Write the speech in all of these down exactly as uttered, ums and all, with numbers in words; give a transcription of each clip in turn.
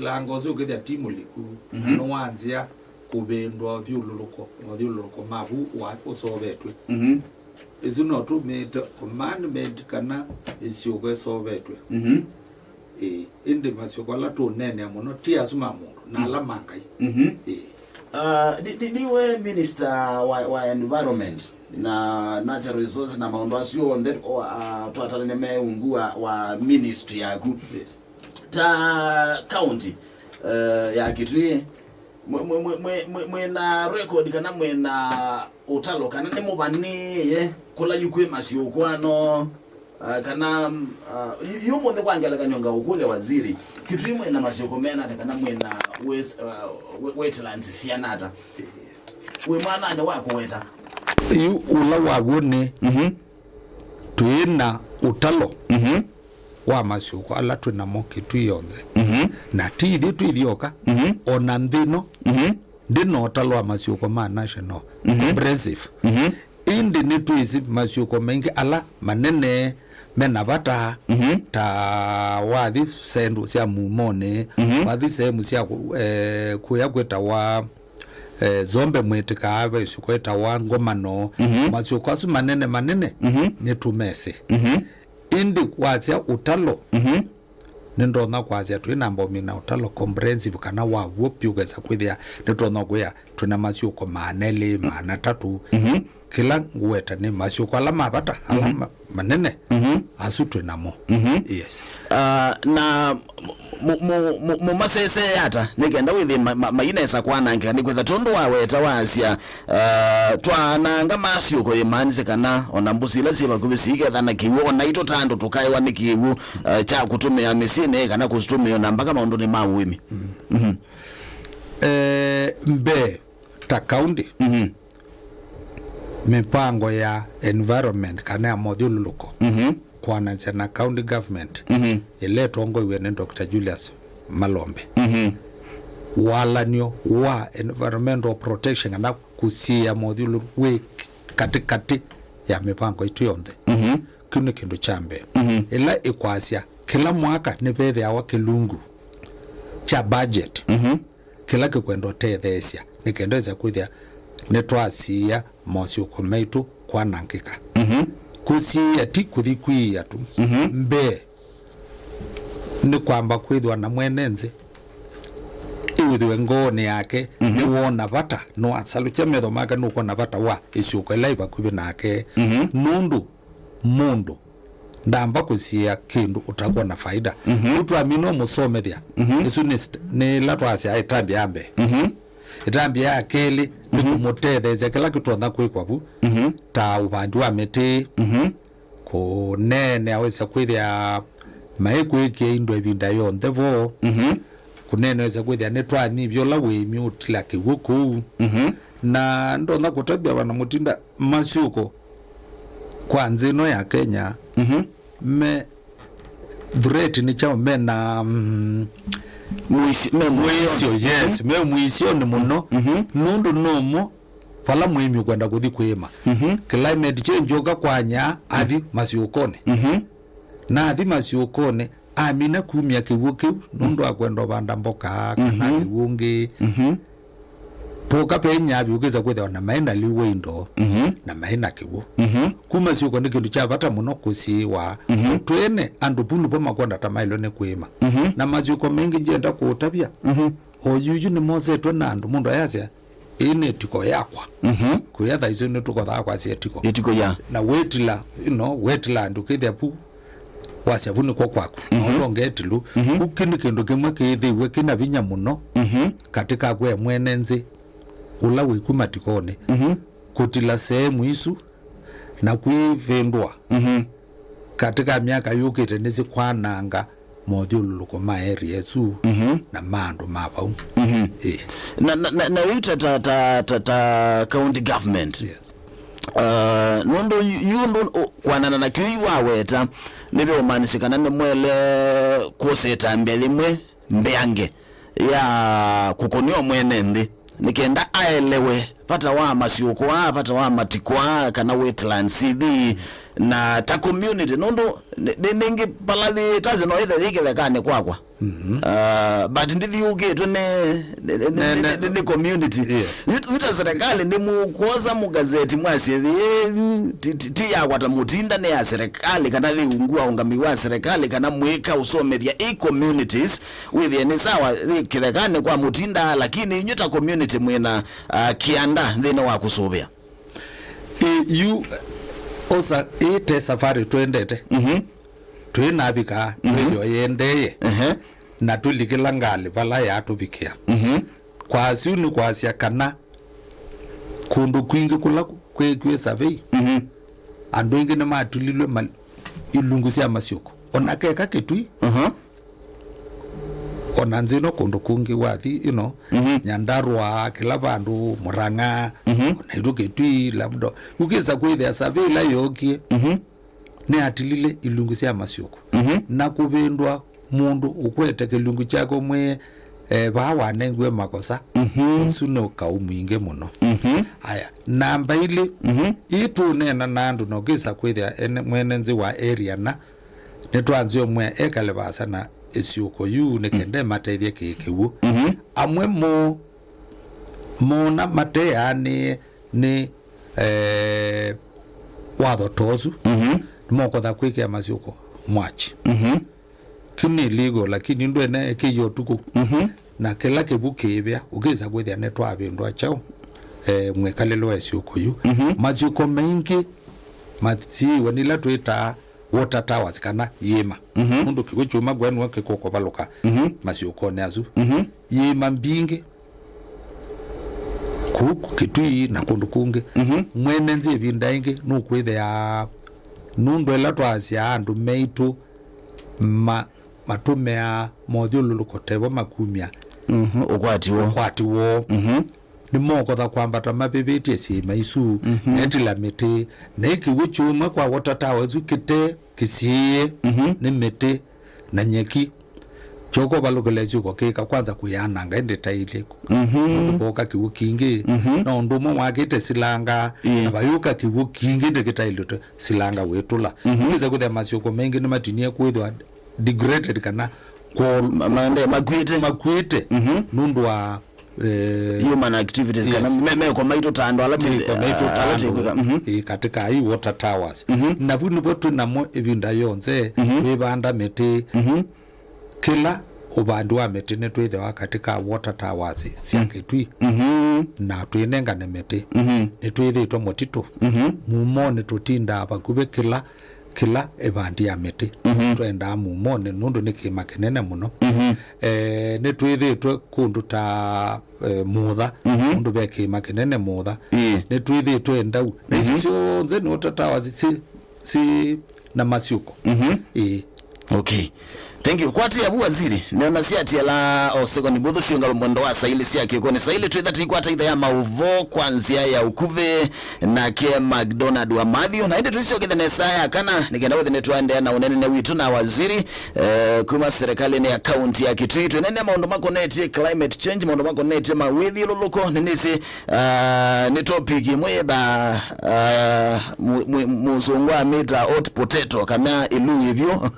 Lango ũsu ũkĩthĩa ti mũliku, na nĩwanzĩa kũvĩndũa ũthyũlũlũko, mothyũlũlũko ma vu wa ũsovetwe. Mhm. Ĩsu no tũmĩĩte commandment kana ĩsyũko ĩsovetwe. Mhm. Ĩĩ, ĩndĩ masyũko ala tũũneenea mũno ti asu ma mũndũ, na ala ma Ngai. Mhm. Ĩĩ. Uh, di, di, di we minister wa, wa environment na natural resources na maũndũ asu onthe, uh, twatanĩne me ungu wa, wa ministry yaku. Yes. Ta county, uh, ya Kitui, mwe, mwe, mwe, mwe, mwe, mwĩna record kana mwĩna ũtalo kana nĩmũvanĩĩe kũla yu kwĩ masyũko ano? Ah, kana, mm, ah, yu, yu ũmũnthĩ kwa ngelekany'o ngaũkũlya waziri, Kitui mwĩna masyũko mena ata kana mwĩna wes-, ah, we-, wetlands siana ata? Wĩ mwananĩ wa kũweta. Yu ũla wa w'o nĩ, mhm, twĩ na ũtalo, mhm, wa masyũko ala twĩ namo Kitui yonthe. Mhm. Na ti ithyĩ twĩ ithyoka, mhm, o na nthĩ ĩno, mhm, ndĩ na ũtalo wa masyũko ma national, mhm, comprehensive. Mhm. Ĩndĩ nĩtwĩsĩ masyũko maingĩ ala manene me na vata, mhm, ta wathi sendũ sya mumonĩ, mhm, wathi sehemu sya kũ-, eh, kũya kwĩtawa, eh, Zombe mwĩtĩkaa ve ĩsyũko ĩtawa Ngomano. Mhm. Masyũko asu manene manene, mhm, nĩtũmesĩ. Mhm. Ĩndĩ wasya ũtalo, mhm, nĩndonya kwasya twĩ na mbomi na ũtalo comprehensive kana wa w'o vyũ, kesa kwĩthĩa nĩtonya kwĩa twĩ na masyũko maana elĩ, maana atatũ. Mhm. Kĩla ngũweta nĩ masyũko ala ma vata, ala, mhm, ma-, manene, mhm, asu twĩ namo. Mhm. Yes. Ah, na mu-, mu-, mu-, mu-, mũmasesee ata nĩ kenda wĩthĩ ma-, ma-, mainesa kwanangĩka? Nĩ kwĩtha tondũ waweta wasya, ah, twananga masyũko, ĩmaanisye kana ona mbũsi ila syĩ vakuvĩ siiketha na kĩw'ũ, ona itũ ta andũ tũkaĩwa nĩ kĩw'ũ, ah, kya kũtũmĩa mĩsyĩnĩ kana kũsitũmĩa ona mbaka maũndũnĩ ma ũĩmi. Mhm. Eh, mbee ta county, mhm, mĩpango ya environment kana ya mothyũlũlũko, mhm, kwananĩsya na county government, mhm, ĩla ĩtongoiw'e nĩ Doctor Julius Malombe. Mhm. Walan'yo wa environmental protection kana kũsiĩĩa mothyũlũlũko wĩ katĩkatĩ ya mĩpango itũ yonthe. Mhm. Kĩu nĩ kĩndũ kya mbee. Mhm. Ĩla ĩkwasya kĩla mwaka nĩvethĩawa kĩlungu kya budget, mhm, kĩla kĩkwenda ũtetheesya nĩ kenda ĩsa kwĩthĩa nĩtwasiĩĩa masyũko maitũ kwanangĩka. Mhm. Kũsiĩĩa ti kũthi kwiia tu. Mhm. Mbee nĩ kwamba kwĩthĩwa na mwene nthĩ ĩwĩthĩwe ngoonĩ yake, mhm, nĩwona vata, nĩwasalukya metho make nũkwona vata wa ĩsyũko ĩla ĩ vakuvĩ nake. Mhm. Nũndũ mũndũ ndamba kũsiĩĩa kĩndũ ũtakwona faida. Mhm. Yu twamina ũmũsomethya, mhm, ĩsu nĩ st-, nĩ ĩla twasya ĩtambya ya mbee. Mhm. Ĩtambya ya kelĩ nĩ, mhm, kũmũtetheesya kĩla kĩtonya kwĩkwa vu, mhm, ta ũvandi wa mĩtĩ, mhm, kũneenea wĩsa kwĩthĩa maĩ kwĩkĩa indo ĩvinda yonthe vo. Mhm. Kũneenea wĩsa kwĩthĩa nĩtwanyivya ũla ũĩmi ũtila kĩw'ũ kũu. Mhm. Na ndonya kũtavya vana mũtinda masyũko kwa nthĩ ĩno ya Kenya, mhm, me threat nĩ kyaũ, me na, mm, mũisyo, me mũisyo, mũisyo, yes, mhm, me mũisyonĩ mũno, mhm, nũndũ nomo vala mũĩmi ũkwenda kũthi kwĩĩma. Mhm. Climate change yoka kwa nyaa, athi, mhm, masyũkonĩ. Mhm. Na athi masyũkonĩ, amina kumya kĩw'ũ kĩu nũndũ wa kwenda ũvanda mboka kana, mhm, kĩw'ũ ũngĩ. Mhm. Poka pe nyaa vyũ ũkĩsa kwĩthĩwa na maĩ na lĩu wa indo, mhm, na maĩ na kĩw'ũ. Mhm. Kuma syũko nĩ kĩndũ kya vata mũno kũsiĩĩwa. Mhm. Twene andũ vu nĩvo makwenda ta maĩlwe nĩ kwĩĩma. Mhm. Na masyũko maingĩ ngyenda kũũtavya. Mhm. O yuyu nĩmosetwe na andũ, mũndũ ayasya, "Ĩĩ nĩ ĩtiko yakwa." Mhm. Kũya thaa isu nĩtũkothaa kwasya ĩtiko. Ĩtiko ya. Na wetila, you know, wetila andũ kĩthĩa vu, wasya vu nĩkwo kwaku. Mhm. Na ũla ũngĩ etilu. Mhm. Vu kĩ nĩ kĩndũ kĩmwe kĩĩthĩiwe kĩna vinya mũno, mhm, katĩ kaku e mwene nthĩ, ũla wĩku matikonĩ. Mhm. Kũtila sehemu isu na kwĩvĩndũa. Mhm. Katĩ ka myaka yũkĩte nĩsikwananga mothyũlũlũko ma area ĩsu, mhm, na ma andũ ma vau. Mhm. Ĩĩ. Na, na, na, na yu ta, ta, ta, ta, ta county government. Yes. Uh, nũndũ yu, yu ũndũ, ũ, kwanana na kĩu yu waweta, nĩveũmaanisye kana nĩmwele kwosa ĩtambya yĩmwe mbeange ya kũkũnĩa o mwene nthĩ, nĩ kenda aelewe vata wa masyũko aa, vata wa matiko aa, kana wetlands ithi, na ta community, nũndũ nĩ, nĩ, nĩngĩ vala yĩ, ta no ĩthe yĩ kĩthekanĩ kwakwa. Mhm. Uh, but ndithiũkĩtwe nĩ, nĩ, nĩ, Ne- nĩ, ne- nĩ, nĩ community. Yes. Yu- yu ta serikali nĩ mũkwosa mũgazeti mwasye, "Ĩĩ, ti, ti, ti yakwa ta Mũtinda, nĩ ya serikali, kana yĩ ungu wa ũngami wa serikali, kana mwĩka ũsomethya ĩ communities, wĩthĩe nĩ sawa, yĩ kĩthekanĩ kwa Mũtinda, lakini inyu ta community mwĩna, uh, kĩanda nthĩnĩ wa kũsũvĩa." Ĩ, yu, osa, ĩ te safari twendete. Mhm. Twĩ navika, mhm, twĩthĩo yĩendee, ehe, na tũlikĩla ngalĩ vala yatũvikĩa. Mhm. Kwa asu nĩ kwasya kana kũndũ kwingĩ kũla kwĩkw'ĩ survey, mhm, andũ aingĩ nĩmatulilwe ma-, ilungu sya masyũko. Ona keka Kĩtui, mhm, ona nzĩ ĩno kũndũ kũngĩ wathi, you know, mhm, Nyandarua, kĩla vandũ, Mũrang'a, mhm, ona itũ Kĩtui, labda. Ũkĩsa kwĩthĩa survey ĩla yookie, mhm, nĩatilile ilungu sya masyũko. Mhm. Na kũvĩndwa mũndũ ũkwete kĩlungu kyake ũmwĩe, eh, vaa wanengiwe makosa. Mhm. Ũsu nĩ kaũ mwingĩ mũno. Mhm. Aya, namba ilĩ, mhm, ĩĩ tũũneena na andũ na ũkĩsa kwĩthĩa ene, mwene nzĩ wa area na nĩtwanzĩe ũmwĩa ekale vaasa na ĩsyũko yu nĩ kenda ĩmatethye kĩĩ kĩw'ũ. Mhm. Amwe moo moona mateanĩe nĩ, eh, watho ta ũsu, mhm, nĩmokotha kwĩkĩa masyũko mwachi. Mhm. Kĩu nĩ illegal, lakini ndwene ĩkĩie ũtukũ. Mhm. Na kĩla kĩw'ũ kĩĩvĩa, ũkĩsa kwĩthĩa nĩtwavĩndwa kyaũ, eh, mwĩkalĩle wa ĩsyũko yu. Mhm. Masyũko maingĩ masiĩwe nĩ ila twĩtaa water towers kana iĩma. Mhm. Nũndũ kĩw'ũ kyuma ngwenwa kĩkũkũvalũka, mhm, masyũkonĩ asu. Mhm. Iĩma mbingĩ kũu Kĩtui na kũndũ kũngĩ. Mhm. Mwene nzĩ ĩvinda ĩngĩ nũkwĩthĩa nũndũ ĩla twasya andũ maitũ ma-, matũmĩaa mothyũlũlũko tevo makumya, mhm, ũkwati woo, ũkwati woo. Mhm. Nĩmokotha kwambata mavĩvĩtye syĩma isu, mhm, metila mĩtĩ, na ĩ kĩw'ũ kyũmwe kwa water tower isu kĩte kĩsiĩĩe, mhm, nĩ mĩtĩ na nyeki. Kyoko valũkĩla ĩsyũko kĩka kwanza kũyananga ĩndĩ ta ilĩ. Mhm. Nũndũ voka kĩw'ũ kingĩ, mhm, na ũndũ ũmwe wakĩte silanga, ĩĩ, na vayũka kĩw'ũ kingĩ ndĩkĩtaĩlĩte silanga wĩtũla. Mhm. Ũkĩsa kwĩthĩa masyũko maingĩ nĩmatinie kwĩthwa degraded kana kwol-, ma-, maende makwĩte. Makwĩte. Mhm. Nũndũ wa, eh, human activities, yes, kana me-, meko maitũ ta andũ ala tĩ-, meko maitũ ta ala andũ, tĩkwĩka. Mhm. Ĩ, katika hii water towers. Mhm. Na vu nĩvo twĩ namo ĩvinda yonthe, mhm, twĩvanda mĩtĩ. Mhm. Kĩla ũvandi wa mĩtĩ nĩtwĩthĩwa katika water towers sya, mm, Kĩtui. Mhm. Na twĩnengane mĩtĩ. Mhm. Nĩtwĩthĩĩtwe mũtitũ. Mhm. Mumonĩ tũtindaa vakuvĩ kĩla kĩla ĩvandi ya mĩtĩ. Mhm. Twendaa mumonĩ nũndũ nĩ kĩĩma kĩnene mũno. Mhm. Eh, nĩtwĩthĩĩtwe kũndũ ta, eh, Mũtha, mhm, nũndũ ve kĩĩma kĩnene Mũtha. Ĩĩ. Nĩtwĩthĩĩtwe Ndau. Na isu, mhm, syonthe nĩ water towers si, si na masyũko. Mhm. Ĩĩ. Okay. Thank you. Kwatĩĩa vu waziri, nĩona siatiala o sekondi mbũthũ siũnga mwendo wa saili sya kĩkoni. Saili twĩtha tũikwata itha ya maũvoo kwa nzĩa ya ũkuvĩ nake McDonald wa Matthew. Na ĩndĩ tũisyoketha nesa ya kana, nĩkenda wĩthĩ nĩtwaendeea na ũnene witũ na waziri, eh, kuma serikalini ya kaunti ya Kitui. Twĩnene maũndũ makonetye climate change, maũndũ makonetye mawĩthyũlũlũko, nĩnĩsĩ, ah, nĩ topic ĩmwe yĩtha, ah, mu-, mu-, mũsũngũ amĩta hot potato kana ĩluu ĩvyũ.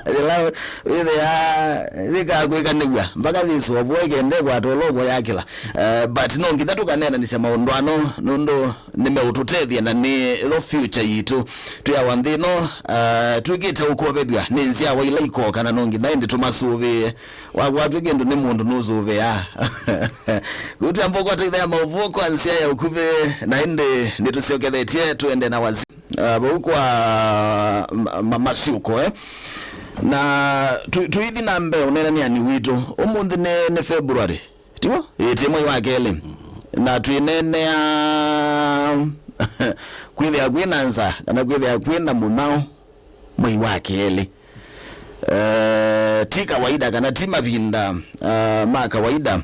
Yĩla wĩthĩa yĩkakwĩkanĩw'a mpaka yĩsovwe ĩkende kwata ũla ũvoya kĩla. Eh, but no nginya tũkaneenanĩsya maũndũ ano nũndũ nĩmeũtũtethya na nĩ yo future yitũ. Twĩawa nthĩ ĩno, eh, twĩkĩte ũkovethw'a nĩ nzyawa ila ikoka na no nginya ĩndĩ tũmasũvĩe. Wakwatw'e kĩndũ nĩ mũndũ nũsũvĩaa. Kũu twamba ũkwata itha ya maũvoo kwa nzĩa ya ũkuvĩ na ĩndĩ nĩtũsyokethetye tũende na wazi. Ah, vau kwa ma-, ma-, masyũko, eh? Na tũ-, tũithi na mbee ũneenany'anĩ witũ. Ũmũnthĩ nĩ, nĩ February, tiw'o? Ĩĩ, ti mwei wa kelĩ. Na twĩneenea kwĩthĩa kwĩ na nza, kana kwĩthĩa kwĩ na mũnyao mwei wa kelĩ. Eh, ti kawaida, kana ti mavinda, ah, ma kawaida.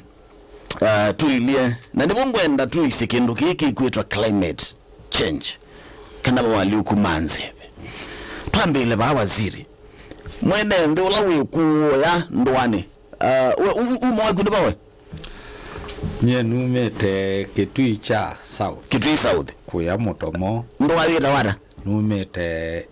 Ah, tũilye, na nĩvo ngwenda tũisye kĩndũ kĩĩ kĩkwĩtwa climate change, kana moalyũku ma nzeve. Twambĩĩle vaa, waziri. Mwene nthĩ ũla wĩ kũũya ndũanĩ, ah, we, u-, u-, uma waku nĩ vawe? Nyie numĩte Kitui kya South. Kitui South. Kũya Mũtomo. Ndũa yĩtawa ata? Numĩte,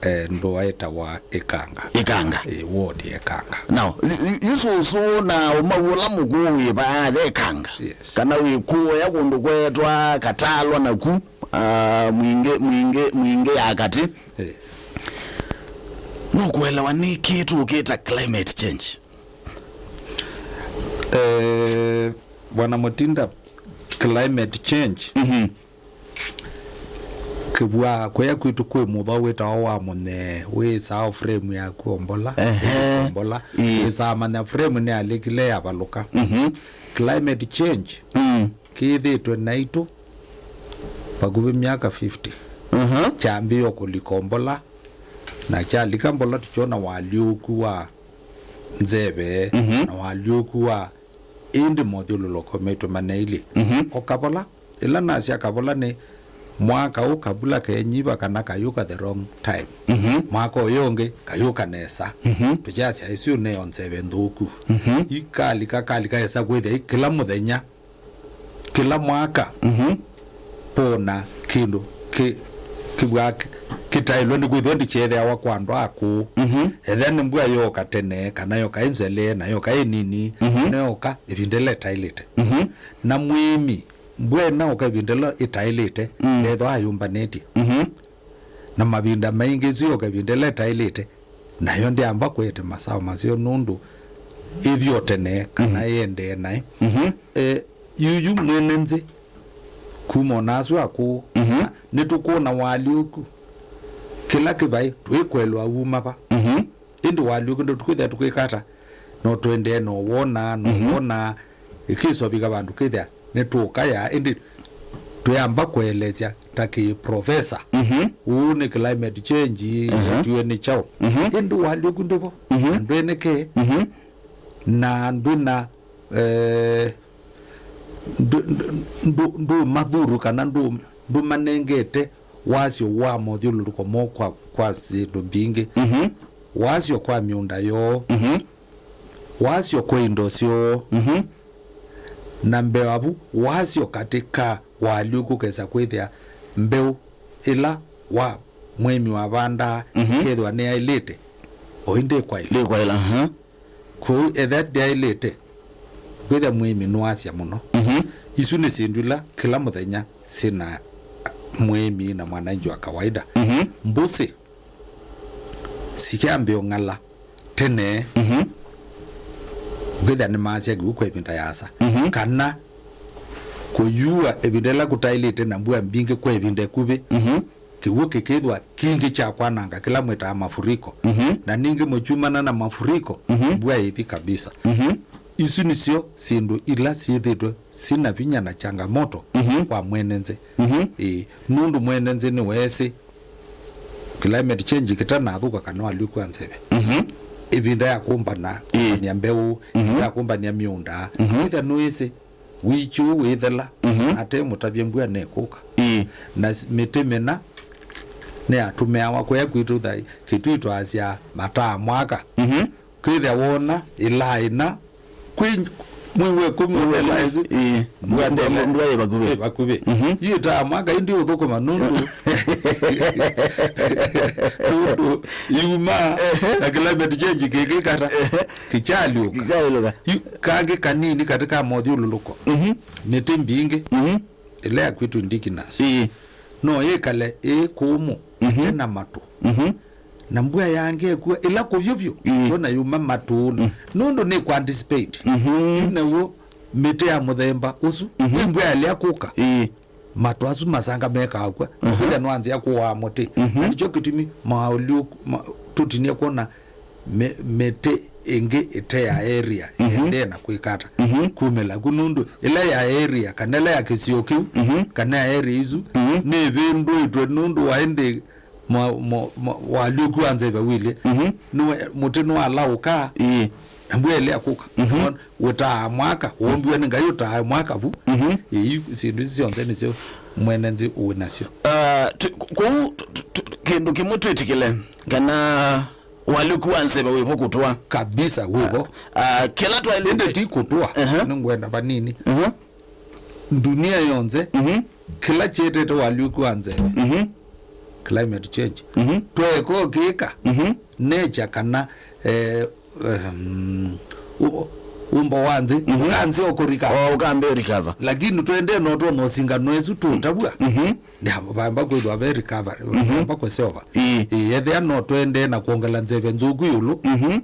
eh, ndũa ĩtawa Ĩkanga. Ĩkanga. Eh, ward ya Ĩkanga. Now, yu- yu- yu sũsũ na ũmau ũla mũkũũ wĩ vaa the Ĩkanga. Yes. Kana wĩ kũya kũndũ kwetwa Katalwa naku, ah, mwingĩ, mwingĩ, mwingĩ ya katĩ. Eh. Nũkũelewa nĩkĩ tũkĩta climate change? Eh, Bwana Mutinda, climate change. Mhm. Kĩvwa kũya kwitũ kwĩ mũthwa wĩtawa wa mũnyee, wĩsaa frame yaku o mbola, ehe, o mbola. Ĩĩ. Wĩsaa manya frame nĩyalikile yavalũka. Mhm. Climate change, mm, kĩthĩtwe naitũ vakuvĩ myaka fifty. Mhm. Kyambĩĩe kũlika o mbola, na kyalika mbola tũkyona walyũku wa nzeve, mhm, na walyũku wa ĩndĩ mothyũlũlũko maitũ maneilye. Mhm. O kavola, ĩla nasya kavola nĩ mwaka ũũ kavula kenyiva kana kayũka the wrong time. Mhm. Mwaka ũyũ ũngĩ kayũka nesa. Mhm. Tũkyasya ĩsu nĩyo nzeve nthũku. Mhm. Ikalika, kalika esa kwĩthĩa i kĩla mũthenya, kĩla mwaka, mhm, pona kĩndũ kĩ- kĩvwa kĩ- kĩtaĩlwe nĩ kwĩthwa ndĩkyethĩawa kwa andũ akũũ. Mhm. Ethĩa nĩ mbua yoka tene, kana yoka ĩ nzele, na yoka ĩ nini, mhm, nĩyoka ĩvinda ĩla ĩtaĩlĩte. Mhm. Na mũĩmi, mbua ĩnaũka ĩvinda ĩla ĩtaĩlĩte, mm, ethwa ayũmbanĩtye. Mhm. Na mavinda maingĩ ĩsu yoka ĩvinda ĩla ĩtaĩlĩte, nayo ndĩamba kũete masawa maseo nũndũ ĩthi o tene kana, mhm, ĩendee naĩ. Mhm. Eh, yuyu mwene nzĩ, kuma o na asu akũũ, mhm, nĩtũkwona walyũku. Kĩla kĩvaĩ, twĩkwelwa uma va. Mhm. Ĩndĩ walyũku ndũtũkwĩthĩa tũkwĩka ata? No tũendee no wona, no, mhm, wona, ĩkĩsovika vandũ kĩthĩa nĩtũkaya, ĩndĩ twĩamba kũelesya ta kĩ professor. Mhm. Ũũ nĩ climate change, aha, yetiwe nĩ kyaũ. Mhm. Ĩndĩ walyũku ndĩvo. Mhm. Na ndwĩnĩkĩe. Mhm. Na ndwĩna, eh, ndũ- ndũ- ndũ- ndũmathuru kana ndũ- ndũmanengete wasyo wa mothyũlũlũko moo kwa, kwa syĩndũ mbingĩ. Mhm. Wasyo kwa mĩũnda yoo. Mhm. Wasyo kwa indo syoo. Mhm. Na mbee wa vu, wasyo katĩ ka walyũku kesa kwĩthĩa mbeũ ĩla wa mũĩmi wavandaa, mhm, ĩkethĩwa nĩyaĩlĩte, o ĩndĩ kwaĩla. Ndĩkwaĩla, aha. Kwoou ethĩa ndyaĩlĩte, kwĩthĩa mũĩmi nũasya mũno. Mhm. Isu nĩ syĩndũ ila kĩla mũthenya syĩna mũĩmi na mwananchi wa kawaida. Mhm. Mbũsĩ sikyambĩĩa ũng'ala tene, mhm, ũkĩthĩa nĩmaasya kĩw'ũ kwa ĩvinda yaasa. Mhm. Kana kũyua ĩvinda ĩla kũtaĩlĩte na mbua mbingĩ kwa ĩvinda ĩkuvĩ. Mhm. Kĩw'ũ kĩkĩthwa kingĩ kya kwananga kĩla mwĩtaa mafuriko. Mhm. Na ningĩ mũkyumana na mafuriko, mhm, mbua ĩthi kabisa. Mhm. Isu nĩsyo syĩndũ ila syĩthĩtwe sina vinya na changamoto, mhm, kwa mwene nzĩ. Mhm. Ĩĩ, nũndũ mwene nzĩ nĩweesĩ climate change kĩtanathũka kana walyũku wa nzeve. Mhm. Ĩvinda ya kũmbana, ĩĩ, kũmbania mbeũ, mhm, ĩvinda ya kũmbania mĩũnda. Mhm. Ĩtha nũĩsĩ wiki ũũ wĩthela, mhm, ate mũtavye mbua nĩkũka. Ĩĩ. Na s- mĩtĩ mĩna nĩyatũmĩawa kũya kwitũ tha- Kĩtui twasya mataa mwaka. Mhm. Kwĩthĩa wona ĩlaa ĩna kwĩ mwei wa ĩkũmi. Mwei wa ũthela ĩkũmi, ĩsu, ĩĩ. Mbua mbua- ndele- mbua yĩ vakuvĩ. Ĩ vakuvĩ. Mhm. Yu ĩtaa mwaka ĩndĩ ũthũkũma nũndũ nũndũ yuma, ehe, na climate change kĩkĩkata, ehe, kĩkyalyũka. Kĩkyalyũka. Yu kangĩ kanini katĩ ka mothyũlũlũko. Mhm. Mĩtĩ mbingĩ, mhm, ĩla ya kwitũ indigenous, ĩĩ, no yĩkale ĩ kũmũ, mhm, ĩte na matũ. Mhm. Na mbua yangĩe kua ĩla kũvyũ vyũ, ĩĩ, twona yuma matũũnĩ. Mm. Nũndũ nĩ kũ anticipate. Mhm. Yu naw'o mĩtĩ ya mũthemba ũsu, mhm, ĩ mbua yalea kũka. Ĩĩ. Matũ asu masanga mekaa kua. Mhm. Ũkĩthĩa nwanzĩa kũaa mũtĩ. Mhm. Na nĩkyo kĩtumi maũlyũku ma- tũtinie kwona mĩ- mĩtĩ ĩngĩ ĩte ya area, mhm, ĩendee na kwĩkata. Mhm. Kumĩla ku nũndũ ĩla ya area kana ĩla ya kĩsio kĩu, mhm, kana ya area isu, mhm, nĩvĩndũĩtwe nũndũ wa ĩndĩ mwa- mwa- mwa- walyũku wa nzeve wĩlĩ. Mhm. Nĩwe mũtĩ nĩwalaũkaa. Ĩĩ. Na mbua ĩlea kũka. Mhm. Wona, ũtaa mwaka, wombiwe nĩ Ngai ũtaa mwaka vu. Mhm. Ĩĩ, syĩndũ isu syonthe nĩsyo mwene nzĩ ũĩ nasyo. Ah, tu- kũu tu- tu- tu- kĩndũ kĩmwe twĩtĩkĩle kana walyũku wa nzeve wĩvo kũtũa. Kabisa, wĩvo. Ah, kĩla twaĩlĩte. Ĩndĩ ti kũtũa. Aha. Nĩngwenda vanini. Aha. Ndunia yonthe, mhm, kĩla kyĩtĩte ũalyũku wa nzeve, mhm, climate change, mhm, tweeka ũkĩka, mhm, nature kana, eh, um, u-, umbo wa nthĩ, mhm, ũkanzĩa ũkũrika. O, ũkambĩa recover. Lakini twendee no twone ũsingano ĩsu tũtavw'a. Mhm. Nĩ vamba kwĩthwa ve recovery, mhm, vamba kũseova. Ĩĩ. Ĩĩ, ethĩa no twendee na kwongela nzeve nzũku ĩũlũ. Mhm.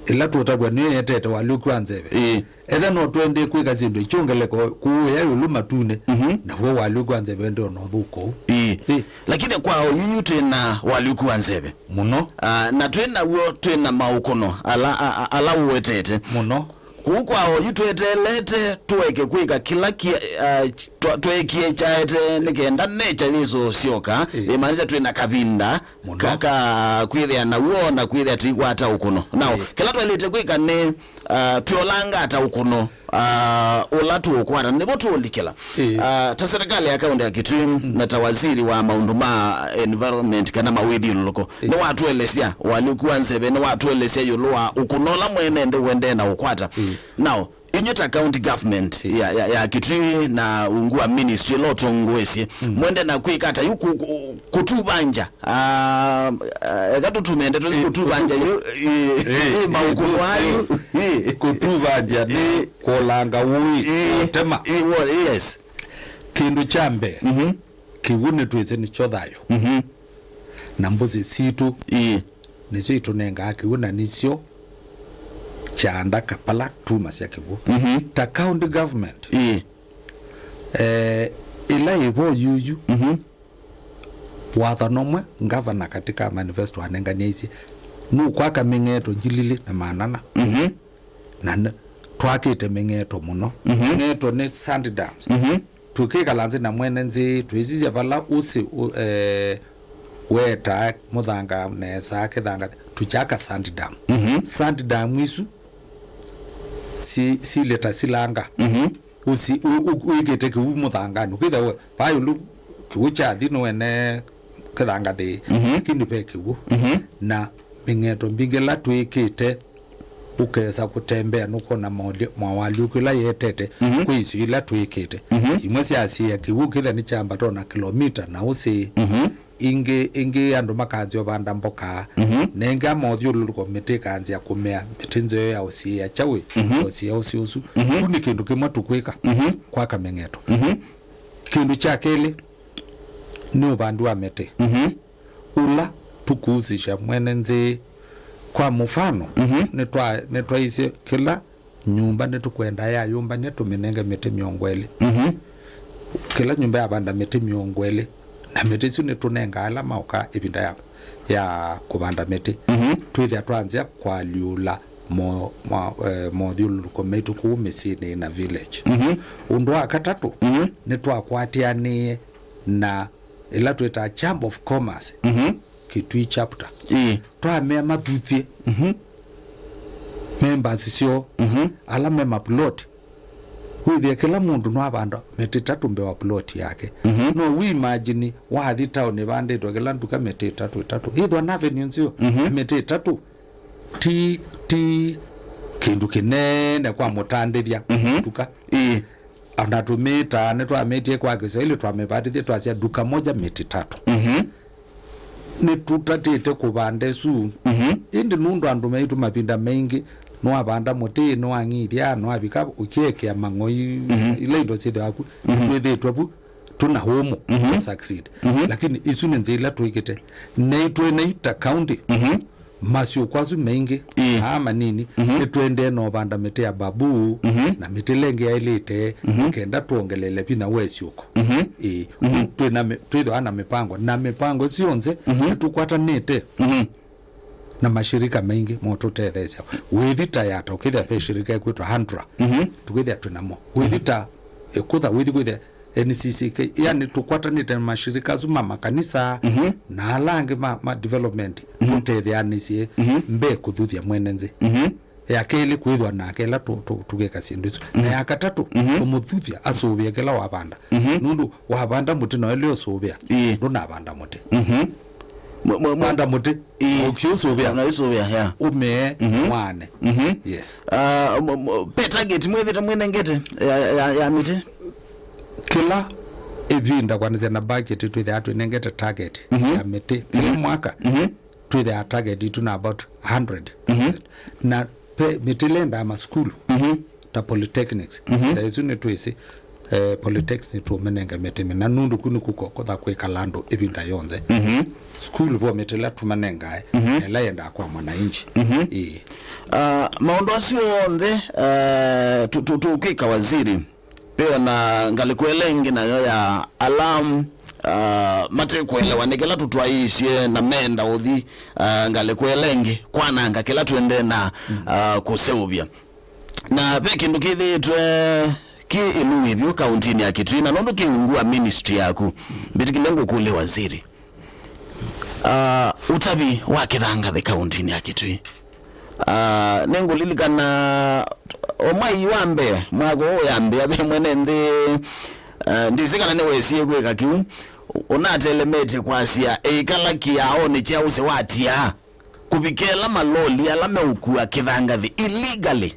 Ĩla tũtavw'a nĩyo yetete ũalyũku wa nzeve. Ĩĩ. Ethĩa no twendee kwĩka syĩndũ ikyongeleko kũũya ĩũlũ matunĩ, mhm, naw'o ũalyũku wa nzeve ndĩ ona ũthũka ũu. Ĩĩ. Ĩĩ. Lakini kwa oyu yu twĩ na ũalyũku wa nzeve. Mũno. Ah, na twĩ naw'o twĩ na maũkũno ala, a-, a-, ala ũwetete. Mũno. Kũu kwa oyu tweteelete tũeke kwĩka kĩla kia-, ah, twa-, tweekie kyaete nĩ kenda nature yĩsũsyoka, ĩĩ, yĩmaanisha twĩ na kavinda mũno ka, ka kwĩthĩa naw'o na kwĩthĩa tũikwata ũkũno. Now, ĩĩ, kĩla twaĩlĩte kwĩka nĩ, ah, twĩolanga ata ũkũno, ah, ũla tũũkwata, nĩvo tũũlikĩla. Ĩĩ. Ah, ta serikali ya kaunti ya Kitui, mm, na ta waziri wa maũndũ ma environment kana mawĩthyũlũlũko, ĩĩ, nĩwatũelesya ũalyũku wa nzeve, nĩwatũelesya ĩũlũ wa ũkũno ũla mwene nthĩ ũendee na ũkwata. Ĩĩ. Now, inyw'ĩ ta county government, ĩĩ, ya, ya, ya Kitui na ungu wa ministry ĩla ũtongosye, mm, mwende na kwĩka ata yu ku-, ku-, kũtuvangya? Ah, ah, eka tũtũmĩe ndeto isu, ĩĩ, kũtuvangya yu, ĩĩ, ĩĩ, ĩĩ, maũkũno ayu, ĩĩ, kũtuvangya nĩ, ĩĩ, kũlanga ũĩ, ĩĩ, ũtema. Ĩĩ, wo-, yes. Kĩndũ kya mbee, mhm, kĩw'ũ nĩtwĩsĩ nĩkyo thayũ. Mhm. Na mbũsĩ sitũ, ĩĩ, nĩsyo itũnengaa kĩw'ũ na nĩsyo kyaanda kapala tumasya kĩw'ũ. Mhm. Ta county government, ĩĩ, eh, ĩla ĩvo yuyu, mhm, watho nomwe ngavana katika manifesto anenganĩisye nũkwaka mĩng'eto ngili ilĩ na maana ana. Mhm. Na nĩ-, twakĩte mĩng'eto mũno. Mhm. Mĩng'eto nĩ sand dams. Mhm. Tũkĩkala nthĩ na mwene nthĩ, twĩsisya vala ũsĩ, ũ-, eh, wetaa mũthanga nesa kĩthanga, tũkyaka sand dam. Mhm. Sand dam isu si-, sileta silanga. Mhm. Ũsi-, ũ-, ũ-, wĩkĩte kĩw'ũ mũthanganĩ. Ũkĩthĩa we, vaa ĩũlũ kĩw'ũ kyathi nĩwene kĩthanga thĩ, mhm, lakini ve kĩw'ũ. Mhm. Na mĩng'eto mbingĩ ĩla twĩkĩte, ũkesa kũtembea nũkwona maũli-, mawalyũku ĩla yetete, mhm, kwĩ isio ila twĩkĩte. Mhm. Imwe syasĩĩa kĩw'ũ kĩtha nĩkyambata ona kĩlomita na ũsĩ. Mhm. Ingĩ, ingĩ andũ makanzĩa ũvanda mboka. Mhm. Na ingĩ amothyũlũlũko mĩtĩ ĩkanzĩa kũmea, mĩtĩ nzeo ya ũsĩĩa kyaũ, mhm, ya ũsĩĩa ũsĩ ũsu. Mhm. Kĩu nĩ kĩndũ kĩmwe tũkwĩka, mhm, kwaka mĩng'eto. Mhm. Kĩndũ kya kelĩ nĩ ũvandi wa mĩtĩ. Mhm. Ũla tũkuusisya mwene nthĩ. Kwa mũfano, mhm, nĩtwa-, nĩtwaisye kĩla nyũmba nĩtũkwenda yayũmbany'a tũmĩnenge mĩtĩ mĩongo ĩlĩ. Mhm. Kĩla nyũmba yavanda mĩtĩ mĩongo ĩlĩ, na mĩtĩ ĩsu nĩtũnengaa ala maũka ĩvinda ya, ya kũvanda mĩtĩ. Mhm. Twĩthĩa twanzĩa kũalyũla mo-, mo-, eh, mothyũlũlũko maitũ kũu mĩsyĩnĩ na village. Mhm. Ũndũ wa katatũ, mhm, nĩtwakwatĩanĩie na ĩla twĩtaa Chamber of Commerce, mhm, Kitui chapter. Ĩĩ. Twamea mathuthye, mhm, members syoo, mhm, ala me maplot. Wĩthĩe kĩla mũndũ nĩwavanda mĩtĩ ĩtatũ mbee wa plot yake. Mhm. No ũimagine wathi taoni ĩvandĩtwe kĩla nduka mĩtĩ ĩtatũ ĩtatũ. Ĩthwa na avenue nzeo, mhm, mĩtĩ ĩtatũ. Ti, ti kĩndũ kĩnene kwa mũtandĩthya, mhm, nduka. Ĩĩ. Ona tũmĩtaa, nĩtwamĩtie kwa Kiswahili, twamĩvatĩthya, twasya duka moja mĩtĩ tatu. Mhm. Nĩtũtatĩte kũvanda ĩsu. Mhm. Ĩndĩ nũndũ andũ maitũ mavinda maingĩ, nĩwavanda mũtĩ, nĩwang'ithya, nĩwavika ũkyekea mang'oi, mhm, ila indo syĩthĩwa ku, mhm, twĩthĩtwe vu, tũna ũmũ, mhm, succeed. Mhm. Lakini isu nĩ nzĩa ila twĩkĩte. Naitũ naitũ ta county, mhm, masyũko asu maingĩ, ĩĩ, aa manini, mhm, nĩtwendee na ũvanda mĩtĩ ya babu, mhm, na mĩtĩ ĩla ĩngĩ yaĩlĩte, mhm, kenda twongelele vinya wa ĩsyũko. Mhm. Ĩĩ. Mhm. Twĩ na mĩ-, twĩthĩwa na mĩpango, na mĩpango ĩsu yonthe, mhm, nĩtũkwatanĩte, mhm, na mashirika maingĩ motũtetheesya. Wĩthi ta yata, ũkĩthĩa ve shirika ĩkwĩtwa Handra, mhm, tũkĩthĩa twĩ namo. Wĩthi ta ĩkũtha, wĩthi kwĩthĩa N C C K, yani tũkwatanĩte na mashirika asu ma makanisa, mhm, na ala angĩ ma, ma development, mhm, tũtetheanĩsye, mhm, mbee kũthuthya mwene nthĩ. Mhm. Ya kelĩ, kwĩthwa nake ĩla tũ-, tũ-, tũkeka syĩndũ isu. Na, mhm, ya katatũ, mhm, kũmũthuthya asũvĩe kĩla wavanda. Mhm. Nũndũ wavanda mũtĩ na ũlĩ ũsũvĩa, ĩĩ, ndũnavanda mũtĩ. Mhm. Mwe-, mwe-, mwe-, vanda mũtĩ, ĩĩ, ũkiũsũvĩa, na ũisũvĩa, yeah, ũmee, mhm, wane. Mhm. Yes. Ah, mo-, mo-, pe target mwĩthĩte mwĩnengete ya, ya, ya mĩtĩ? Kĩla ĩvinda, kwanĩsya na budget, twĩthĩaa twĩnengete target Mhm. ya mĩtĩ kĩla Mhm. mwaka. Mhm. Twĩthĩaa target itũ na about hundred. Mhm. Na pe mĩtĩ lendaa masukulu Mhm. ta polytechnics. Mhm. Ta isu nĩtwĩsĩ, eh, polytechnics nĩtũũmĩnenga mĩtĩ mĩna, nũndũ ku nĩku kokotha kwĩkala andũ ĩvinda yonthe. Mhm. Sukulu vo mĩtĩ ĩla tũmanengae, Mhm. na ĩla yendaa kwa mwananchi. Mhm. Ĩĩ. Ah, maũndũ asu onthe, eh, tũ- tũ- tũkwĩka waziri, ve ona ngalĩko ĩla ĩngĩ nayo ya alarm, ah, mate kũelewa nĩ kĩla tũtwaĩĩsye na menda ũthi, ah, ngalĩko ĩla ĩngĩ kwananga kĩla twendee na, ah, kũseũvya. Na ve kĩndũ kĩthĩĩtwe kĩ ĩlu wĩvyũ kaũntĩnĩ ya Kitui, na nũndũ kĩ ungu wa ministry yaku, mbĩtĩkĩle ngũkũlye waziri. Ah, ũtavi wa kĩthangathĩ kaũntĩnĩ ya Kitui. Ah, nĩngũlilikana o mwai wa mbee, mwaka ũũ yambĩa, ve mwene nthĩ, ah, ndĩsĩ kana nĩwesie kwĩka kĩu, ũnatelemetye kwasya, ĩikala kĩaonĩ kya ũsĩ wa tiaa, kũvika ĩla maloli ala meũkua kĩthangathĩ illegally,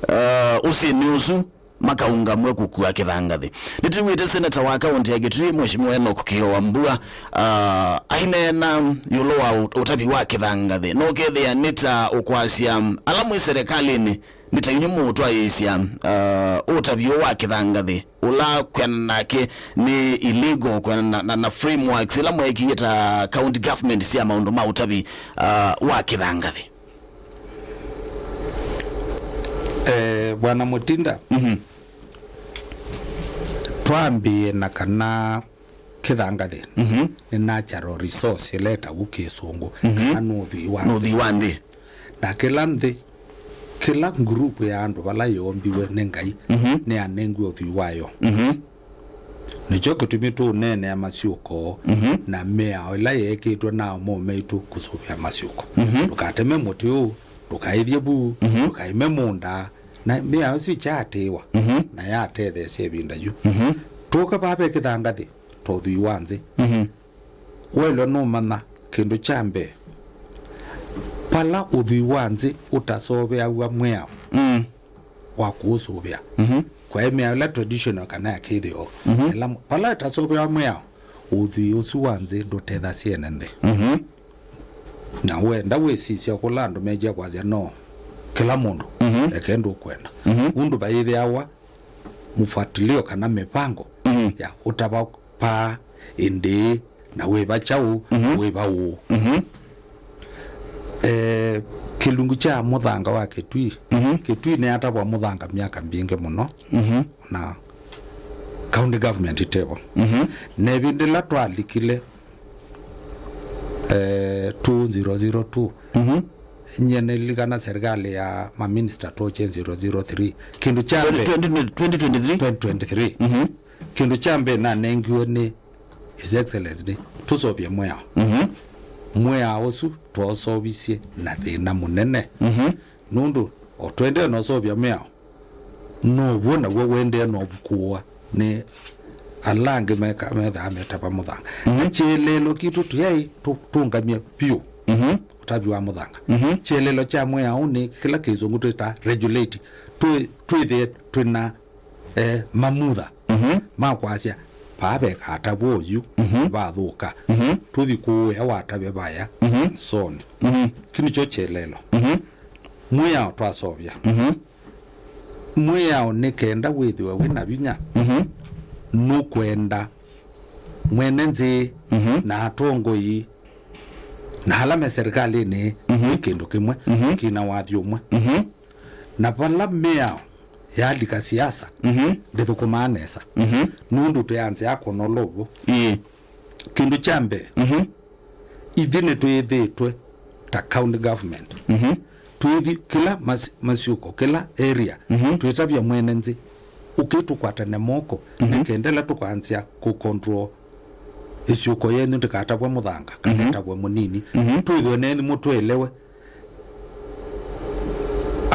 ah, ũsĩnĩ ũsu makaũngamw'a kũkua kĩthangathĩ. Nĩtwĩw'ĩte seneta wa kaũntĩ ya Kitui, Mheshimiwa Enock Kĩo Wambua, ah, aineena ĩũlũ wa ũ- ũtavi wa kĩthangathĩ. Na ũkethĩa nĩ ta ũkwasya ala mwĩ serikalĩnĩ, nĩ ta inyw'ĩ mũũtwaĩĩsya, ah, ũtavi ũũ wa kĩthangathĩ, ũla kwĩanana nake nĩ illegal, kwĩanana na, na, na frameworks ila mweekie ta county government sya maũndũ ma ũtavi, ah, wa kĩthangathĩ. Eh, Bwana Mutinda, Mhm. twambĩĩe na kana kĩthangathĩ Mhm. nĩ natural resource ĩla ĩtaw'o kĩsũngũ, Mhm. kana nĩ ũthwii wa Nĩ ũthwii wa nthĩ. Na kĩla nthĩ, kĩla group ya andũ vala yoombiwe nĩ Ngai, Mhm. nĩyanengiwe ũthwii wayo. Mhm. Nĩkyo kĩtumi tũũneenea masyũko Mhm. na mĩao ĩla yeekĩtwe na aũme maitũ kũsũvĩa masyũko. Mhm. Ndũkateme mũtĩ ũũ, ndũkaĩthye vuu, Mhm. ndũkaime mũũnda. Na mĩao ĩsu ĩkyaatĩĩwa, Mhm. na yatetheesya ĩvinda yu. Mhm. Tũũka vaa ve kĩthangathĩ, ta ũthwii wa nthĩ. Mhm. Waĩlwe nũmanya kĩndũ kya mbee, vala ũthwii wa nthĩ ũtaseũvĩaw'a mwĩao Mm. wa kũũsũvĩa. Mhm. Kwaĩ mĩao ĩla traditional kana ya kĩthĩo. Mhm. Ĩla m- vala ĩtaseũvĩawa mwĩao, ũthwii ũsu wa nthĩ ndũtethasya ene nthĩ. Mhm. Na wenda wĩsisya kũla andũ mekĩa kwasya no kĩla mũndũ Mhm. eke ndũkwenda. Mhm. Ũndũ vaĩthĩawa mũfuatilio kana mĩvango Mhm. ya ũtava paa, ĩndĩĩ, na wĩva kyaũ, Mhm. wĩva ũũ. Mhm. Eh, kĩlungu kya mũthanga wa Kĩtui, Mhm. Kĩtui nĩyatavwa mũthanga myaka mbingĩ mũno, Mhm. na county government ĩtevo. Mhm. Na ĩvinda ĩla twalikile, eh, two zero zero two, Mhm. nyie nĩlilikana serikali ya maminista twoche zero zero three. Kĩndũ kya mbee, twenty twenty-three? Twenty twenty-three. Mhm. Kĩndũ kya mbee nanengiwe nĩ His Excellency nĩ tũseũvye mwĩao. Mhm. Mwĩao ũsu twaũseũvisye na thĩna mũnene. Mhm. Nũndũ o tũendee na ũseũvya mwĩao, now'o naw'o ũendee na ũvukũũa nĩ ala angĩ meka- methaa metava mũthanga. Mhm. Na kĩeleelo kitũ tũyaĩ tũ- tũũngamye vyũ Mhm. ũtavi wa mũthanga. Mhm. Kĩeleelo kya mwĩao nĩ kĩla kĩsũngũ twĩtaa regulate. Twĩ- twĩthĩe twĩna eh, mamutha Mhm. ma kwasya, vaa vekatavwa ũyu, Mhm. vathũka. Mhm. Tũthi kũũ ea watave vaya, Mhm. and so on. Mhm. Kĩu nĩkyo kĩeleelo. Mhm. Mwĩao twaseũvya. Mhm. Mwĩao nĩ kenda wĩthĩwe wĩ na vinya, Mhm. nũkwenda mwene nthĩ Mhm. na atongoi na ala me serikalĩnĩ Mhm. nĩ kĩndũ kĩmwe, Mhm. kĩna wathi ũmwe. Mhm. Na vala mĩao yalika siasa, Mhm. ndĩthũkũmaa nesa. Mhm. Nũndũ twĩanzĩa kũnola ũvũ. Ĩĩ. Kĩndũ kya mbee, Mhm. ithyĩ nĩtwĩthĩĩtwe ta county government. Mhm. Twĩthi kĩla mas- masyũko, kĩla area, Mhm. twĩtavya mwene nthĩ, ũkĩtũkwatane moko, Mhm. nĩkendela tũkanzĩa kũ control ĩsyũko yenyu ndĩkatavwe mũthanga, kana Mhm. ĩtavwe mũnini. Mhm. Twĩthwe nenyu mũtwelewe.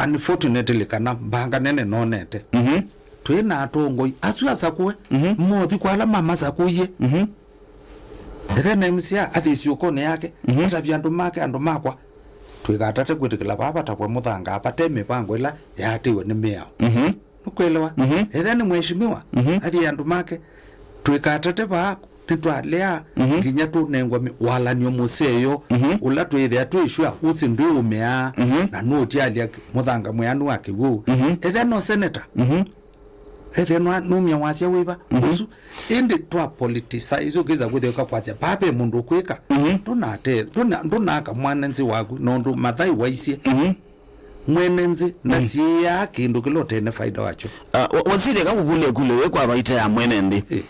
Unfortunately, kana mbanga nene nonete. Mhm. Twĩ na atongoi asu asakũe, Mhm. mothi kwa ala mamasakũie. Mhm. Ethĩwa na M C A athi ĩsyũkonĩ yake, Mhm. atavya andũ make, andũ makwa, twĩkatate kwĩtĩkĩla vaa vatavwe mũthanga vate mĩvango ĩla yaatĩwe nĩ mĩao. Mhm. Nĩ Kwelewa? Mhm. Ethĩa nĩ mheshimiwa, mhm, athi andũ make, twĩkatate vaa, nĩtwalea, mhm, nginya tũnengwa mi-, walanio mũseo, mhm, ũla twĩthĩa twĩ sure ũsi ndwĩũmĩaa, mhm, na nũũtialya mũthanga mwĩanu wa kĩw'ũ. Mhm. Ethĩa no senator. Mhm. Ethĩa nwa-, nũmya wasya wĩva, mhm, ũsu. Ĩndĩ twa politicize, ũkĩsa kwĩthĩwa kwasya, papa e mũndũ ũkwĩka. Mhm. Ndũnate-, ndũna-, ndũnaka mwana nzĩ waku, nũndũ Mathai waisye. Mhm. Mwene nzĩ, mm, ndasiĩĩaa kĩndũ kĩla ũte na faida wakyo. Ah, wa-, waziri, eka ngũkũlye ĩkũlyo yĩĩ kwa vaita ya mwene nthĩ. Eh.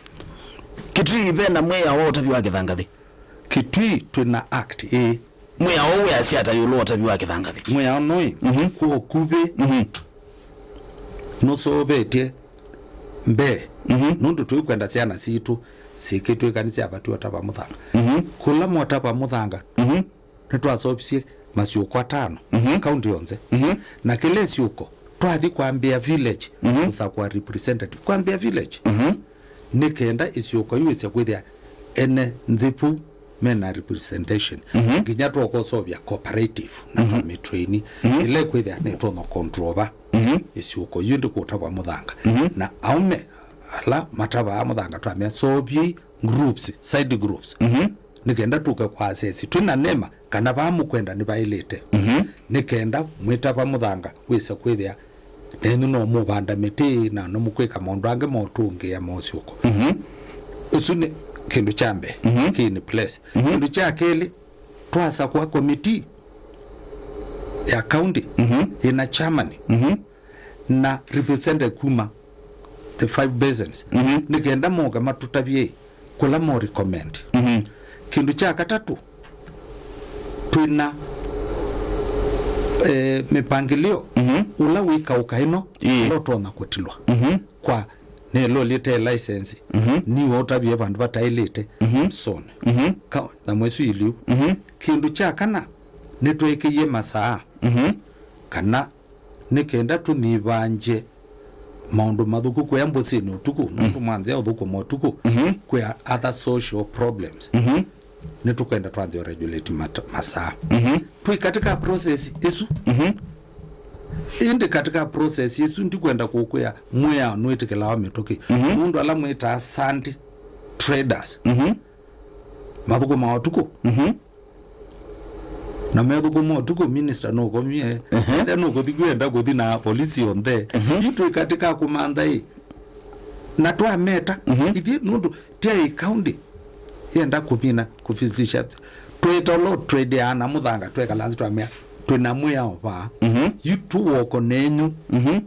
Kitui ve na mwĩao wa ũtavya wa kĩthangathĩ? Kitui twĩ na act, ĩĩ. Mwĩao ũũ wĩasya ata ĩũlũ wa ũtavya wa kĩthangathĩ? Mwĩao nũĩ, mhm, kwa ũkuvĩ, mhm, nũsũvĩtye mbee. Mhm. Nũndũ tũikwenda syana sitũ syĩkĩtw'ĩka nĩsyavatiwa ũtava mũthanga. Mhm. Kũla motava mũthanga, mhm, nĩtwaseũvisye masyũko atano, mhm, kaunti yonthe. Mhm. Na kĩla ĩsyũko, twathi kwambĩa village, mhm, kũsakũa representative. Kwambĩa village. Mhm. Nĩ kenda ĩsyũko yu ĩse kwĩthĩa ene nzĩ vu mena representation. Mhm. Nginya twokoseũvya cooperative na, mhm, twa mĩtũini. Mhm. Ĩla ĩkwĩthĩa nĩtũno control va. Mhm. Ĩsyũko yu ndĩkũtavwa mũthanga. Mhm. Na aũme ala matavaa mũthanga twamea seũvyei groups, side groups. Mhm. Nĩ kenda tũke kwa asesi twĩ na nema kana vaa mũkwenda nĩvaĩlĩte. Mhm. Nĩ kenda mwĩtava mũthanga wĩse kwĩthĩa nenyu no mũvanda mĩtĩ na no mũkwĩka maũndũ angĩ motũngĩa mosyũko. Mhm. Ũsu nĩ kĩndũ kya mbee, mhm, kĩ in place. Mhm. Kĩndũ kya kelĩ, twasakũa committee ya county, mhm, ĩna chairman, mhm, na representative kuma the five basins. Mhm. Nĩ kenda moke matũtavye kũla mo recommend. Mhm. Kĩndũ kya katatũ, twĩna, eh, mĩpangĩlĩo, mhm, ũla wĩkaũka ĩno, ĩĩ, ũla ũtonya kũtilwa. Mhm. Kwa nĩ loli ĩte license, mhm, niwe ũtavie vandũ vataĩlĩte, mhm, sone. Mhm. Ka-, na mwĩsu iliu. Mhm. Kĩndũ kya kana, nĩtwekĩie masaa, mhm, kana nĩ kenda tũnyivangye maũndũ mathũku kũya mbũsĩnĩ ũtukũ, nũndũ mwanzĩa ũthũkũma ũtukũ, mhm, kwĩ other social problems. Mhm. Nĩtũkwenda twanzĩa regulate mata-, masaa. Mhm. Twĩ katika process ĩsu. Mhm. Ĩndĩ katika process ĩsu ndikwenda kũkwĩa mwĩao nĩwĩtĩkĩlawa mĩtũkĩ. Mhm. Nũndũ ala mwĩtaa sand traders, mhm, mathũkũmaa ũtukũ. Mhm. Na methũkũma ũtukũ, minister nũkomie. Ehe. Ethĩa nũkũthi kwenda kũthi na polisi onthe. Ehe. Yu twĩ katika kũmantha ĩ. Na twameta, mhm, ithyĩ nũndũ tya ĩ county yenda kũmina kũfisilisha. Twĩta ũla ũtwendeaa na mũthanga twekala nzĩ twamea twĩ na mwĩao vaa. Mhm. Yu tũ woko nenyu. Mhm.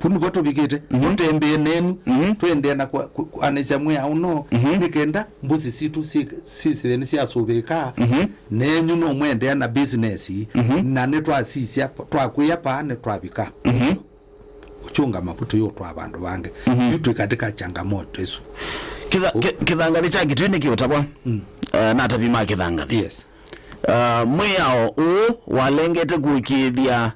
Vu nĩvo tũvikĩte. Mhm. Tũtembee nenyu, mhm, tũendee na kwa-, ku-, kwanĩsya mwĩao no, mhm, nĩ kenda mbũsi sitũ si-, sisĩthĩe nĩsyasũvĩĩkaa, mhm, nenyu no mwendeea na business, mhm, na nĩtwasisya, twakwĩa paa nĩtwavika. Mhm. Ũkyũngama vu tũyũtwaa vandũ vangĩ. Mhm. Yu twĩ katika changamoto ĩsu. Kitha-, ki-, kĩthangathĩ kya Kitui nĩkĩũtavwa, mm, eh, na atavi ma kĩthangathĩ. Yes. Eh, mwĩao ũũ walengete kũĩkĩĩthya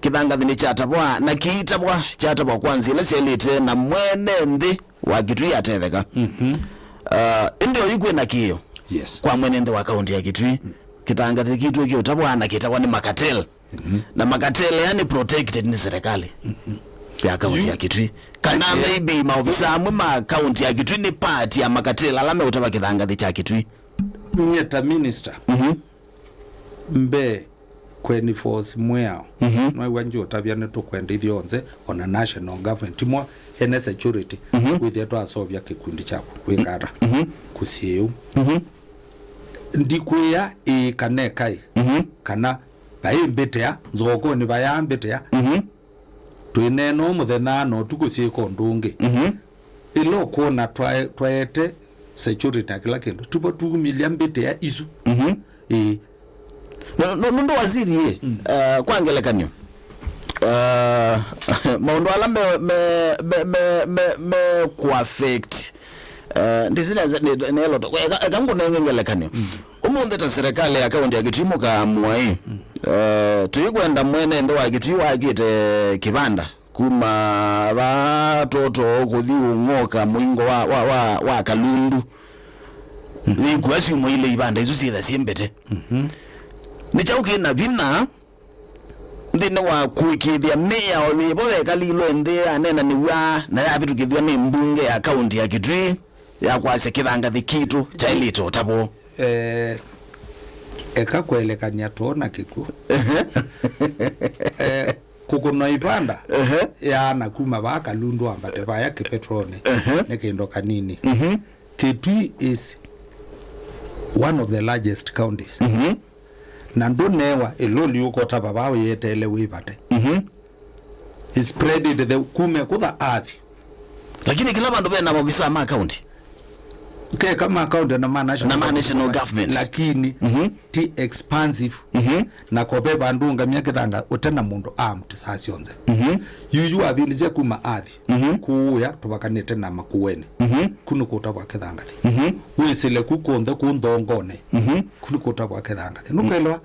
kĩthangathĩ nĩkyatavwa, na kĩitavwa, kyatavwa kwa nzĩa ĩla syaĩlĩte, na mwene nthĩ wa Kitui atetheka. Mhm. Uh, ĩndĩ oyu kwĩna kĩĩo, yes, kwa mwene nthĩ wa kaunti ya Kitui. Mm. Kĩthangathĩ kitũ kĩũtavwa na kĩtavwa nĩ makateli. Mhm. Na makateli aya nĩ protected nĩ serikali, mhm, ya kaunti ya Kitui. Kana, eh, maybe maofisa amwe ma kaunti ya Kitui nĩ part ya makateli ala meũtava kĩthangathĩ kya Kitui. Nyie ta minister, mhm, mbee kũenforce mwĩao. Mhm. Nĩwaw'a ngyũtavya nĩtũkwenda ithyonthe, ona national government, timo ene security, mhm, wĩthĩe twaseũvya kĩkundi kyaku kwĩka ata, mhm, kũsiĩũ. Mhm. Ndikwĩa ĩĩ kana ĩkaĩ, mhm, kana vaĩ mbĩtĩa, nzokonĩ vayaa mbĩtĩa. Mhm. Twĩneena ũmũthenya na ũtukũ syĩka ũndũ ũngĩ. Mhm. Ĩla ũkwona twae-, twaete security na kĩla kĩndũ, tuvo tuumĩlya mbĩtĩa isu. Mhm. Ĩĩ. No, no, nũndũ waziri ĩ, mm, uh, kwa ngelekany'o, uh, maũndũ ala me, me, me, me, me, me kũ affect, uh, ndĩsĩ nesa, nĩ, nĩ elota. Eka, eka ngũnenge ngelekany'o. Mm. Ũmũnthĩ ta serikali ya kaunti ya Kitui mũkaamua ĩ, mm, uh, tũikwenda mwene nthĩ wa Kitui wakĩte kĩvanda kuma va Toto kũthi Ung'oka mũingo wa, wa, wa, wa Kalundu. Mhm. Nĩkua syumwa ile ivanda isu syĩtha syĩ mbete. Mhm. Nĩ kyaũ kĩ na vinya Nthĩnĩ wa kũĩkĩĩthya mĩao yĩvo yekalilwe nthĩ yaneenanĩw'a na yavĩtũkĩthw'a nĩ mbunge ya kaunti ya Kitui ya kwasya kĩthangathĩ kitũ kyaĩlĩte ũtavwo. Eh, eka kũelekany'a too na kĩkw'ũ. Eh, kũkũnwa ivanda yaana kuma vaa Kalundu ambate vaya Kĩpetroni nĩ kĩndũ kanini. Kitui is one of the largest counties. Na ndũnewa ĩlũli ũkotava vaa ũyeteele wĩvate. Spread it the kume kũtha athi. Lakini kĩla vandũ ve na maovisaa ma kaunti. Keka ma county na ma national, na ma national government, lakini ti expansive. Na kope vandũ ngamia kĩthanga ũte na mũndũ armed saa syonthe. Yuyu wavilisye kuma athi kuuya tũvakanĩte na Makueni. Ku nĩ kũtavwa kĩthangathĩ. Wĩsĩle ku kũnthe ku nthongone. Ku nĩ kũtavwa kĩthangathĩ, nũkwelewa?